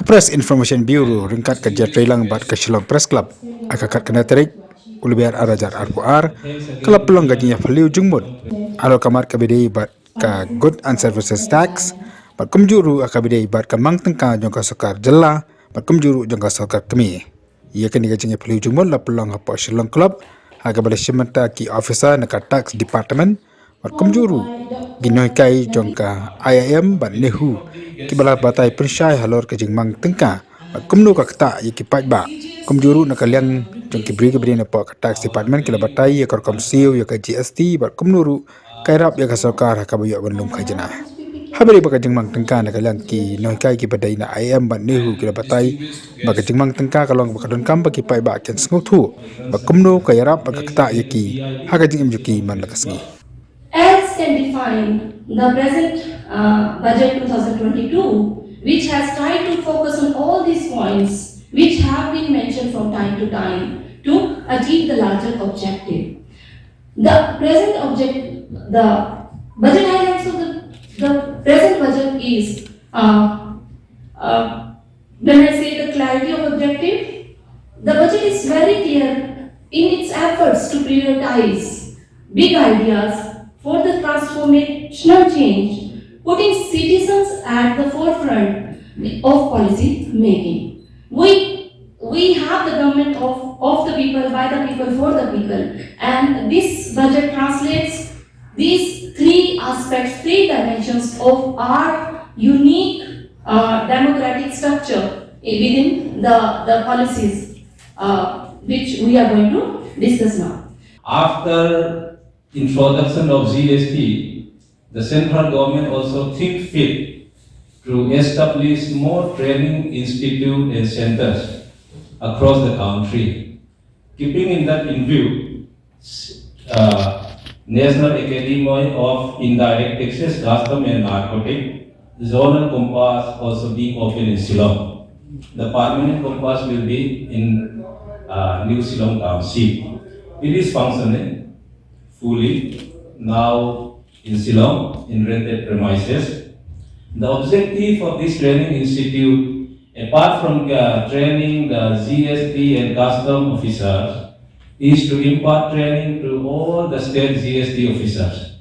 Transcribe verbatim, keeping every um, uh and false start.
Press Information Bureau ryngkat ka jingïatreilang bad ka Shillong Press Club, ha ka khatkhyndai tarik u Lber ar hajar arphew ar, ka la pynlong ka jingïaphylliew jingmut halor ka mat kaba ïadei bad ka Goods and Services Tax, bad kumjuh ruh ha kaba ïadei bad ka mang tyngka jong ka sorkar jylla, bad kumjuh ruh jong ka sorkar kmie. Ïa kane ka jingïaphylliew jingmut la pynlong hapoh Shillong Club, ha kaba la shim bynta ki officer na ka Tax Department, bad kumjuh ruh ki nonghikai jong ka I I M bad NEHU, kiba la batai pynshai halor ka jingmang tyngka, bad kumno ka ktah ïa ki paidbah. Kumjuh ruh na ka liang jong ki briew kiba dei napoh ka Tax Department, ki la batai ïa ka rukom siew ïa ka G S T, bad kumno ruh ka ïarap ïa ka sorkar ha kaba ïoh ban lum khajna. Haba ïadei bad ka jingmang tyngka, na ka liang ki nonghikai kiba dei na I I M bad NEHU ki la batai ba ka jingmang tyngka ka long ba ka donkam ba ki paidbah kin sngewthuh ba kumno ka ïarap bad ka ktah ïa ki ha ka jingim jong ki man la ka sngi. As can define the present uh, budget two thousand twenty-two, which has tried to focus on all these points which have been mentioned from time to time to achieve the larger objective. The present object, the budget highlights of the, the present budget is, uh, uh, when I say the clarity of objective, the budget is very clear in its efforts to prioritize big ideas for the transformational change, putting citizens at the forefront of policy making. We we have the government of, of the people, by the people, for the people. And this budget translates these three aspects, three dimensions of our unique uh, democratic structure within the, the policies uh, which we are going to discuss now. After introduction of G S T, the central government also think fit to establish more training institute and centers across the country. Keeping in that in view, uh, National Academy of Indirect Taxes, Custom and Narcotic Zonal Compass also being opened in Shillong. The permanent compass will be in uh, New Shillong Township. It is functioning fully now in Shillong in rented premises. The objective of this training institute, apart from uh, training the G S T and custom officers, is to impart training to all the state G S T officers.